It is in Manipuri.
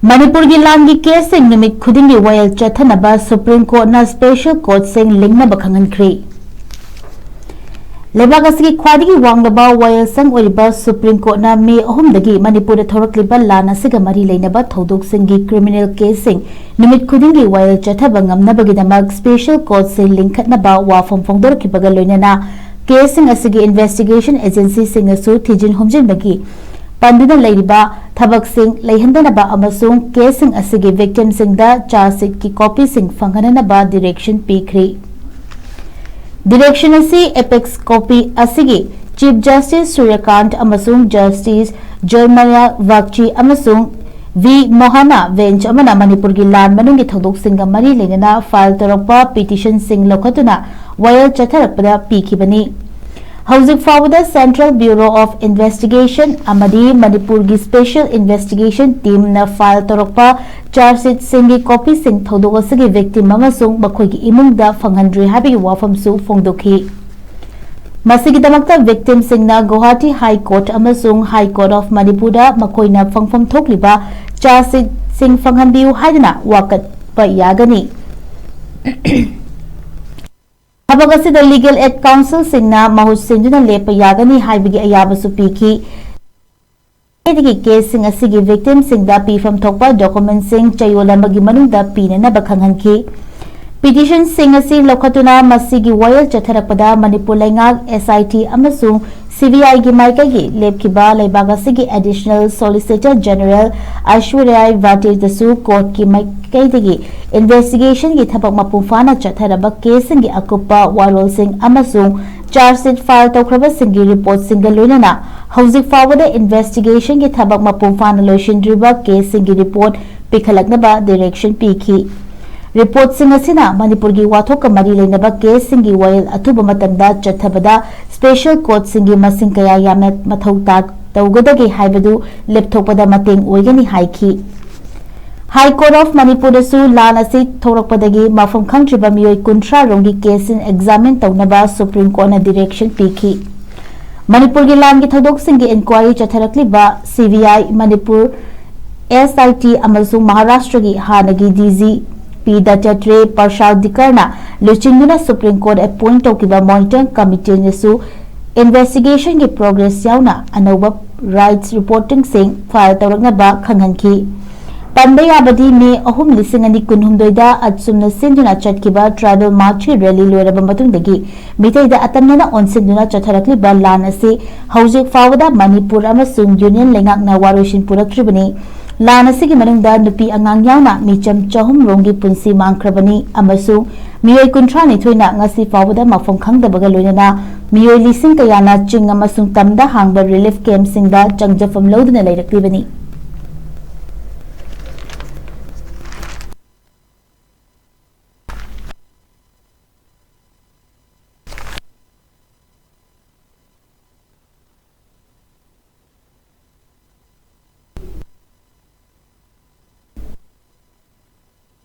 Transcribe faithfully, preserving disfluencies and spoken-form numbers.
ꯃꯅꯤꯄꯨꯔꯒꯤ ꯂꯥꯟꯒꯤ ꯀꯦꯁꯁꯤꯡ ꯅꯨꯃꯤꯠ ꯈꯨꯗꯤꯡꯒꯤ ꯋꯥꯌꯦꯜ ꯆꯠꯊꯅꯕ ꯁꯨꯄ꯭ꯔꯤꯝ ꯀꯣꯔꯠꯅ ꯁ꯭ꯄꯦꯁꯦꯜ ꯀꯣꯔꯠꯁꯤꯡ ꯂꯤꯡꯅꯕ ꯈꯪꯍꯟꯈ꯭ꯔꯤ꯫ ꯂꯩꯕꯥꯛ ꯑꯁꯤꯒꯤ ꯈ꯭ꯋꯥꯏꯗꯒꯤ ꯋꯥꯡꯂꯕ ꯋꯥꯌꯦꯜꯁꯪ ꯑꯣꯏꯔꯤꯕ ꯁꯨꯄ꯭ꯔꯤꯝ ꯀꯣꯔꯠꯅ ꯃꯦ ꯑꯍꯨꯝꯗꯒꯤ ꯃꯅꯤꯄꯨꯔꯗ ꯊꯣꯔꯛꯂꯤꯕ ꯂꯥꯟ ꯑꯁꯤꯒ ꯃꯔꯤ ꯂꯩꯅꯕ ꯊꯧꯗꯣꯛꯁꯤꯡꯒꯤ ꯀ꯭ꯔꯤꯃꯤꯅꯦꯜ ꯀꯦꯁꯁꯤꯡ ꯅꯨꯃꯤꯠ ꯈꯨꯗꯤꯡꯒꯤ ꯋꯥꯌꯦꯜ ꯆꯠꯊꯕ ꯉꯝꯅꯕꯒꯤꯗꯃꯛ ꯁ꯭ꯄꯦꯁꯦꯜ ꯀꯣꯔꯠꯁꯤꯡ ꯂꯤꯡꯈꯠꯅꯕ ꯋꯥꯐꯝ ꯐꯣꯡꯗꯣꯔꯛꯈꯤꯕꯒ ꯂꯣꯏꯅꯅ ꯀꯦꯁꯁꯤꯡ ꯑꯁꯤꯒꯤ ꯏꯟꯚꯦꯁꯇꯤꯒꯦꯁꯟ ꯑꯦꯖꯦꯟꯁꯤꯁꯤꯡꯅꯁꯨ ꯊꯤꯖꯤꯟ ꯍꯨꯝꯖꯤꯟꯕꯒꯤ ꯄꯟꯗꯨꯅ ꯂꯩꯔꯤꯕ ꯊꯕꯛꯁꯤꯡ ꯂꯩꯍꯟꯗꯅꯕ ꯑꯃꯁꯨꯡ ꯀꯦꯁꯁꯤꯡ ꯑꯁꯤꯒꯤ ꯚꯤꯛꯇꯤꯝꯁꯤꯡꯗ ꯆꯥꯔꯖ ꯁꯤꯠꯀꯤ ꯀꯣꯄꯤꯁꯤꯡ ꯐꯪꯍꯟꯅꯅꯕ ꯗꯤꯔꯦꯛꯁꯟ ꯄꯤꯈ꯭ꯔꯤ꯫ ꯗꯤꯔꯦꯛꯁꯟ ꯑꯁꯤ ꯑꯦꯄꯦꯛꯁ ꯀꯣꯔꯠ ꯑꯁꯤꯒꯤ ꯆꯤꯐ ꯖꯁꯇꯤꯁ ꯁꯨꯔ꯭ꯌꯀꯥꯟꯇ ꯑꯃꯁꯨꯡ ꯖꯁꯇꯤꯁ ꯖꯣꯏꯃꯥꯂꯤꯌꯥ ꯕꯥꯒꯆꯤ ꯑꯃꯁꯨꯡ ꯚꯤ ꯃꯣꯍꯅꯥ ꯕꯦꯟꯆ ꯑꯃꯅ ꯃꯅꯤꯄꯨꯔꯒꯤ ꯂꯥꯟ ꯃꯅꯨꯡꯒꯤ ꯊꯧꯗꯣꯛꯁꯤꯡꯒ ꯃꯔꯤ ꯂꯩꯅꯅ ꯐꯥꯏꯜ ꯇꯧꯔꯛꯄ ꯄꯤꯇꯤꯁꯟꯁꯤꯡ ꯂꯧꯈꯠꯇꯨꯅ ꯋꯥꯌꯦꯜ ꯆꯠꯊꯔꯛꯄꯗ ꯄꯤꯈꯤꯕꯅꯤ꯫ ꯍꯧꯖꯤꯛ ꯐꯥꯎꯕꯗ ꯁꯦꯟꯇ꯭ꯔꯦꯜ ꯕ꯭ꯌꯨꯔꯣ ꯑꯣꯐ ꯏꯟꯚꯦꯁꯇꯤꯒꯦꯁꯟ ꯑꯃꯗꯤ ꯃꯅꯤꯄꯨꯔꯒꯤ ꯁ꯭ꯄꯦꯁꯦꯜ ꯏꯟꯚꯦꯁꯇꯤꯒꯦꯁꯟ ꯇꯤꯝꯅ ꯐꯥꯏꯜ ꯇꯧꯔꯛꯄ ꯆꯥꯔꯖ ꯁꯤꯠꯁꯤꯡꯒꯤ ꯀꯣꯄꯤꯁꯤꯡ ꯊꯧꯗꯣꯛ ꯑꯁꯤꯒꯤ ꯚꯤꯛꯇꯤꯝ ꯑꯃꯁꯨꯡ ꯃꯈꯣꯏꯒꯤ ꯏꯃꯨꯡꯗ ꯐꯪꯍꯟꯗ꯭ꯔꯤ ꯍꯥꯏꯕꯒꯤ ꯋꯥꯐꯝꯁꯨ ꯐꯣꯡꯗꯣꯛꯈꯤ꯫ ꯃꯁꯤꯒꯤꯗꯃꯛꯇ ꯚꯤꯛꯇꯤꯝꯁꯤꯡꯅ ꯒꯨꯋꯥꯍꯥꯇꯤ ꯍꯥꯏ ꯀꯣꯔꯠ ꯑꯃꯁꯨꯡ ꯍꯥꯏ ꯀꯣꯔꯠ ꯑꯣꯐ ꯃꯅꯤꯄꯨꯔꯗ ꯃꯈꯣꯏꯅ ꯐꯪꯐꯝ ꯊꯣꯛꯂꯤꯕ ꯆꯥꯔꯖ ꯁꯤꯠꯁꯤꯡ ꯐꯪꯍꯟꯕꯤꯌꯨ ꯍꯥꯏꯗꯨꯅ ꯋꯥꯀꯠꯄ ꯌꯥꯒꯅꯤ꯫ ꯊꯕꯛ ꯑꯁꯤꯗ ꯂꯤꯒꯦꯜ ꯑꯦꯗ ꯀꯥꯎꯟꯁꯤꯜꯁꯤꯡꯅ ꯃꯍꯨꯠ ꯁꯤꯟꯗꯨꯅ ꯂꯦꯞꯄ ꯌꯥꯒꯅꯤ ꯍꯥꯏꯕꯒꯤ ꯑꯌꯥꯕꯁꯨ ꯄꯤꯈꯤ꯫ ꯃꯈꯥꯒꯤ ꯀꯦꯁꯁꯤꯡ ꯑꯁꯤꯒꯤ ꯚꯤꯛꯇꯤꯝꯁꯤꯡꯗ ꯄꯤꯐꯝ ꯊꯣꯛꯄ ꯗꯣꯀꯨꯃꯦꯟꯠꯁꯤꯡ ꯆꯌꯣꯜ ꯑꯃꯒꯤ ꯃꯅꯨꯡꯗ ꯄꯤꯅꯅꯕ ꯈꯪꯍꯟꯈꯤ꯫ ꯄꯤꯇꯤꯁꯟꯁꯤꯡ ꯑꯁꯤ ꯂꯧꯈꯠꯇꯨꯅ ꯃꯁꯤꯒꯤ ꯋꯥꯌꯦꯜ ꯆꯠꯊꯔꯛꯄꯗ ꯃꯅꯤꯄꯨꯔ ꯂꯩꯉꯥꯛ, ꯑꯦꯁ ꯑꯥꯏ ꯇꯤ ꯑꯃꯁꯨꯡ ꯁꯤ ꯕꯤ ꯑꯥꯏꯒꯤ ꯃꯥꯏꯀꯩꯒꯤ ꯂꯦꯞꯈꯤꯕ ꯂꯩꯕꯥꯛ ꯑꯁꯤꯒꯤ ꯑꯦꯗꯤꯁꯅꯦꯜ ꯁꯣꯂꯤꯁꯤꯇꯔ ꯖꯦꯅꯔꯦꯜ ꯑꯥꯏꯁ꯭ꯋꯔꯤꯌꯥ ꯚꯥꯇꯤꯗꯁꯨ ꯀꯣꯔꯠꯀꯤ ꯃꯥꯏꯀꯩꯗꯒꯤ ꯏꯟꯚꯦꯁꯇꯤꯒꯦꯁꯟꯒꯤ ꯊꯕꯛ ꯃꯄꯨꯡ ꯐꯥꯅ ꯆꯠꯊꯔꯕ ꯀꯦꯁꯁꯤꯡꯒꯤ ꯑꯀꯨꯞꯄ ꯋꯥꯔꯣꯜꯁꯤꯡ ꯑꯃꯁꯨꯡ ꯆꯥꯔꯖ ꯁꯤꯠ ꯐꯥꯏꯜ ꯇꯧꯈ꯭ꯔꯕꯁꯤꯡꯒꯤ ꯔꯤꯄꯣꯔꯠꯁꯤꯡꯒ ꯂꯣꯏꯅꯅ ꯍꯧꯖꯤꯛ ꯐꯥꯎꯕꯗ ꯏꯟꯚꯦꯁꯇꯤꯒꯦꯁꯟꯒꯤ ꯊꯕꯛ ꯃꯄꯨꯡ ꯐꯥꯅ ꯂꯣꯏꯁꯤꯟꯗ꯭ꯔꯤꯕ ꯀꯦꯁꯁꯤꯡꯒꯤ ꯔꯤꯄꯣꯔꯠ ꯄꯤꯈꯠꯂꯛꯅꯕ ꯗꯤꯔꯦꯛꯁꯟ ꯄꯤꯈꯤ꯫ ꯔꯤꯄꯣꯔꯠꯁꯤꯡ ꯑꯁꯤꯅ ꯃꯅꯤꯄꯨꯔꯒꯤ ꯋꯥꯊꯣꯛꯀ ꯃꯔꯤ ꯂꯩꯅꯕ ꯀꯦꯁꯁꯤꯡꯒꯤ ꯋꯥꯌꯦꯜ ꯑꯊꯨꯕ ꯃꯇꯝꯗ ꯆꯠꯊꯕꯗ ꯁ꯭ꯄꯦꯁꯦꯜ ꯀꯣꯔꯠꯁꯤꯡꯒꯤ ꯃꯁꯤꯡ ꯀꯌꯥ ꯌꯥꯝꯅ ꯃꯊꯧ ꯇꯥ-, ꯇꯧꯒꯗꯒꯦ ꯍꯥꯏꯕꯗꯨ ꯂꯦꯞꯊꯣꯛꯄꯗ ꯃꯇꯦꯡ ꯑꯣꯏꯒꯅꯤ ꯍꯥꯏꯈꯤ꯫ ꯍꯥꯏ ꯀꯣꯔꯠ ꯑꯣꯐ ꯃꯅꯤꯄꯨꯔꯗꯁꯨ ꯂꯥꯟ ꯑꯁꯤ ꯊꯣꯛꯂꯛꯄꯗꯒꯤ ꯃꯐꯝ ꯈꯪꯗ꯭ꯔꯤꯕ ꯃꯤꯑꯣꯏ ꯀꯨꯟꯊ꯭ꯔꯥ ꯔꯣꯝꯒꯤ ꯀꯦꯁꯁꯤꯡ ꯑꯦꯛꯖꯥꯃꯤꯟ ꯇꯧꯅꯕ ꯁꯨꯄ꯭ꯔꯤꯝ ꯀꯣꯔꯠꯅ ꯗꯤꯔꯦꯛꯁꯟ ꯄꯤꯈꯤ꯫ ꯃꯅꯤꯄꯨꯔꯒꯤ ꯂꯥꯟꯒꯤ ꯊꯧꯗꯣꯛꯁꯤꯡꯒꯤ ꯏꯟꯀ꯭ꯋꯥꯏꯔꯤ ꯆꯠꯊꯔꯛꯂꯤꯕ ꯁꯤ ꯕꯤ ꯑꯥꯏ ꯃꯅꯤꯄꯨꯔ ꯑꯦꯁ ꯑꯥꯏ ꯇꯤ ꯑꯃꯁꯨꯡ ꯃꯍꯥꯔꯥꯁꯇ꯭ꯔꯒꯤ ꯍꯥꯟꯅꯒꯤ ꯗꯤ ꯖꯤ ꯄꯤ ꯗꯠꯇꯥꯇ꯭ꯔꯦ ꯄꯔꯁꯥꯗꯤꯀꯔꯅ ꯂꯨꯆꯤꯡꯗꯨꯅ ꯁꯨꯄ꯭ꯔꯤꯝ ꯀꯣꯔꯠ ꯑꯦꯄꯣꯏꯟꯠ ꯇꯧꯈꯤꯕ ꯃꯣꯅꯤꯇꯔꯤꯡ ꯀꯃꯤꯇꯤꯅꯁꯨ ꯏꯟꯚꯦꯁꯇꯤꯒꯦꯁꯟꯒꯤ ꯄ꯭ꯔꯣꯒ꯭ꯔꯦꯁ ꯌꯥꯎꯅ ꯑꯅꯧꯕ ꯔꯥꯏꯠꯁ ꯔꯤꯄꯣꯔꯇꯤꯡꯁꯤꯡ ꯐꯥꯏꯜ ꯇꯧꯔꯛꯅꯕ ꯈꯪꯍꯟꯈꯤ꯫ ꯄꯟꯕ ꯌꯥꯕꯗꯤ, ꯃꯦ ꯑꯍꯨꯝ, ꯂꯤꯁꯤꯡ ꯑꯅꯤ ꯀꯨꯟꯍꯨꯝꯗꯣꯏꯗ ꯑꯆꯨꯝꯅ ꯁꯤꯟꯗꯨꯅ ꯆꯠꯈꯤꯕ ꯇ꯭ꯔꯥꯏꯕꯦꯜ ꯃꯥꯔꯆꯀꯤ ꯔꯦꯂꯤ ꯂꯣꯏꯔꯕ ꯃꯇꯨꯡꯗꯒꯤ ꯃꯤꯇꯩꯗ ꯑꯇꯝꯅꯅ ꯑꯣꯟꯁꯤꯟꯗꯨꯅ ꯆꯠꯊꯔꯛꯂꯤꯕ ꯂꯥꯟ ꯑꯁꯤ ꯍꯧꯖꯤꯛ ꯐꯥꯎꯕꯗ ꯃꯅꯤꯄꯨꯔ ꯑꯃꯁꯨꯡ ꯌꯨꯅꯤꯌꯟ ꯂꯩꯉꯥꯛꯅ ꯋꯥꯔꯣꯏꯁꯤꯟ ꯄꯨꯔꯛꯇ꯭ꯔꯤꯕꯅꯤ꯫ ꯂꯥꯟ ꯑꯁꯤꯒꯤ ꯃꯅꯨꯡꯗ ꯅꯨꯄꯤ ꯑꯉꯥꯡ ꯌꯥꯎꯅ ꯃꯤꯆꯝ ꯆꯍꯨꯝ ꯔꯣꯝꯒꯤ ꯄꯨꯟꯁꯤ ꯃꯥꯡꯈ꯭ꯔꯕꯅꯤ ꯑꯃꯁꯨꯡ ꯃꯤꯑꯣꯏ ꯀꯨꯟꯊ꯭ꯔꯥ ꯅꯤꯊꯣꯏꯅ ꯉꯁꯤ ꯐꯥꯎꯕꯗ ꯃꯐꯝ ꯈꯪꯗꯕꯒ ꯂꯣꯏꯅꯅ ꯃꯤꯑꯣꯏ ꯂꯤꯁꯤꯡ ꯀꯌꯥꯅ ꯆꯤꯡ ꯑꯃꯁꯨꯡ ꯇꯝꯗ ꯍꯥꯡꯕ ꯔꯤꯂꯤꯐ ꯀꯦꯝꯞꯁꯤꯡꯗ ꯆꯪꯖꯐꯝ ꯂꯧꯗꯨꯅ ꯂꯩꯔꯛꯂꯤꯕꯅꯤ꯫